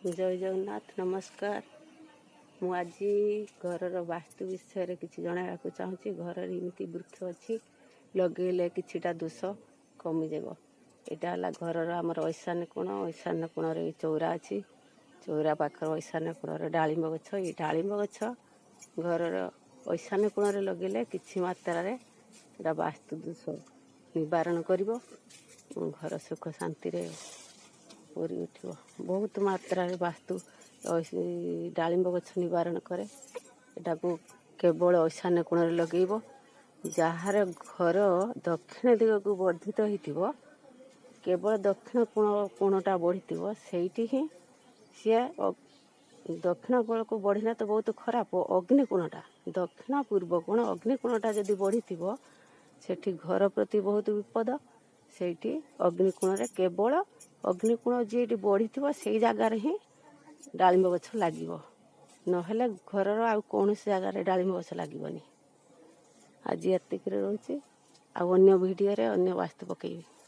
ଜୟ ଜଗନ୍ନାଥ, ନମସ୍କାର। ମୁଁ ଆଜି ଘରର ବାସ୍ତୁ ବିଷୟରେ କିଛି ଜଣାଇବାକୁ ଚାହୁଁଛି। ଘରରେ ଏମିତି ବୃକ୍ଷ ଅଛି, ଲଗେଇଲେ କିଛିଟା ଦୋଷ କମିଯିବ। ଏଇଟା ହେଲା ଘରର ଆମର ଐଶାନ୍ୟ କୋଣ। ଐଶାନ୍ୟ କୋଣରେ ଏଇ ଚଉରା ଅଛି। ଚଉରା ପାଖରେ ଐଶାନ୍ୟ କୋଣରେ ଡାଳିମ୍ବ ଗଛ। ଏଇ ଡାଳିମ୍ବ ଗଛ ଘରର ଐଶାନ୍ୟ କୋଣରେ ଲଗେଇଲେ କିଛି ମାତ୍ରାରେ ଏଇଟା ବାସ୍ତୁ ଦୋଷ ନିବାରଣ କରିବ, ଘର ସୁଖ ଶାନ୍ତିରେ ପୁରି ଉଠିବ। ବହୁତ ମାତ୍ରାରେ ବାସ୍ତୁ ଡାଳିମ୍ବ ଗଛ ନିବାରଣ କରେ। ଏଟାକୁ କେବଳ ଐଶାନ୍ୟ କୋଣରେ ଲଗେଇବ। ଯାହାର ଘର ଦକ୍ଷିଣ ଦିଗକୁ ବର୍ଦ୍ଧିତ ହେଇଥିବ, କେବଳ ଦକ୍ଷିଣ କୋଣଟା ବଢ଼ିଥିବ, ସେଇଠି ହିଁ ସିଏ ଦକ୍ଷିଣ କୋଣକୁ ବଢ଼ିଲେ ତ ବହୁତ ଖରାପ। ଅଗ୍ନି କୋଣଟା, ଦକ୍ଷିଣ ପୂର୍ବ କୋଣ ଅଗ୍ନି କୋଣଟା ଯଦି ବଢ଼ିଥିବ, ସେଠି ଘର ପ୍ରତି ବହୁତ ବିପଦ। ସେଇଠି ଅଗ୍ନିକୋଣରେ, କେବଳ ଅଗ୍ନିକୋଣ ଯିଏଠି ବଢ଼ିଥିବ, ସେଇ ଜାଗାରେ ହିଁ ଡାଳିମ୍ବ ଗଛ ଲାଗିବ। ନହେଲେ ଘରର ଆଉ କୌଣସି ଜାଗାରେ ଡାଳିମ୍ବ ଗଛ ଲାଗିବନି। ଆଜି ଏତିକିରେ ରହୁଛି, ଆଉ ଅନ୍ୟ ଭିଡ଼ିଓରେ ଅନ୍ୟ ବାସ୍ତୁ ପକେଇବି।